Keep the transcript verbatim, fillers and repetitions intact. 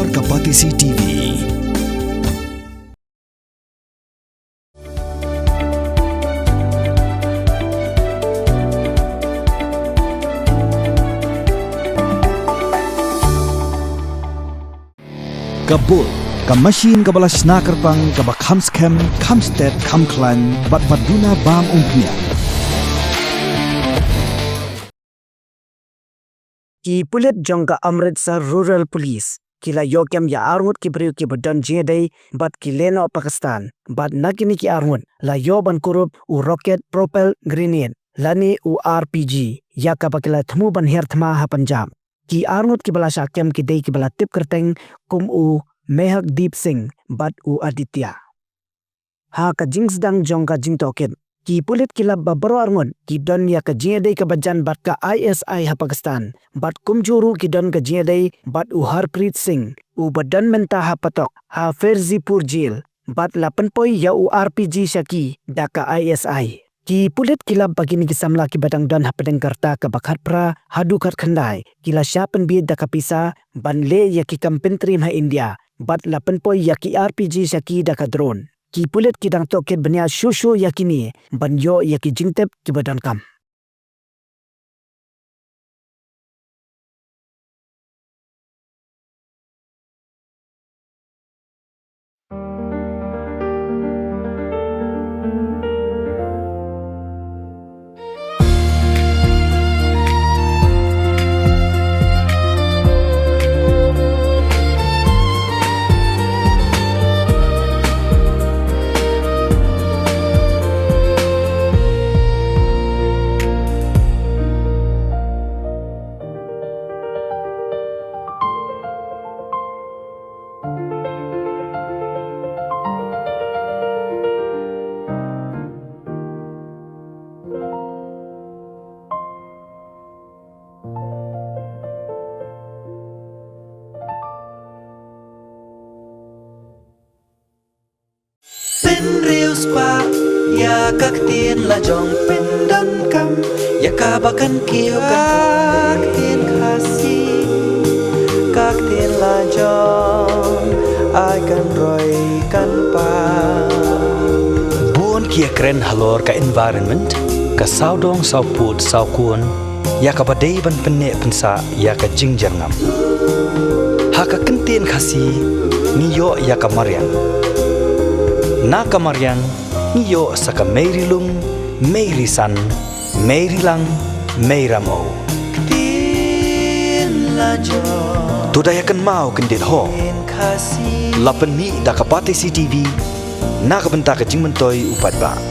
Ka Batesi T V. Ka Bull, ka machine kaba la shna kyrpang, kaba kham skhem, kham stet, kham khlaiñ, bad ba duna bam umphniang. Ki pulit jong ka Amritsar Rural Police ki la ïoh kem ïa arngut ki briew kiba don jingïadei bad ki lehnoh Pakistan, bad na kine ki arngut la ïoh ban kurup u rocket propelled grenade lane u R P G, ïa kaba ki la thmu ban hiar thma ha Punjab. Ki arngut kiba la shah kem ki dei kiba la tip kyrteng kum u Mehakdeep Singh bad u Aditya. Ha ka jingsdang jong ka jingtohkit, ki pulit ki lap ba baroh arngut ki don ïa ka jingïadei kaba jan bad ka I S I ha Pakistan, bad kumjuh ruh ki don ka jingïadei bad u Harpreet Singh, uba don mynta ha patok ha Ferozpur Jail, bad la pynpoi ïa u R P G sha ki da ka I S I. Ki pulit ki lap ba kine ki samla kiba dang don hapdeng ka rta kaba khatphra haduh khatkhyndai, ki la shah pynbieit da ka pisa ban leh ïa ki kam pyntriem ha India, bad la pynpoi ïa ki R P G sha ki da ka drone. Ki pulit ki dang tohkit bniah shuh shuh ïa kine ban ïoh ïa ki jingtip kiba donkam. Pynriewspah ïa ka ktien la jong, pyndonkam ïa kaba kan kiew, ka ktien Khasi, ka ktien la jong, ai kan roi kan pang. Bun ki ïakren halor ka environment, ka sawdong sawpud sawkun, ïa kaba dei ban pynneh pynsah ïa ka jingjyrngam. Ha ka ktien Khasi ngi ïoh ïa ka mariang. Na ka mariang ngi ïoh sa ka meiri lung, meiri san, meiri lang, meira mo. Ktien la jong. To da ïa kynmaw kyndit ho. Ktien Khasi. La pynmih da ka Batesi T V na ka bynta ka jingmyntoi u paidbah.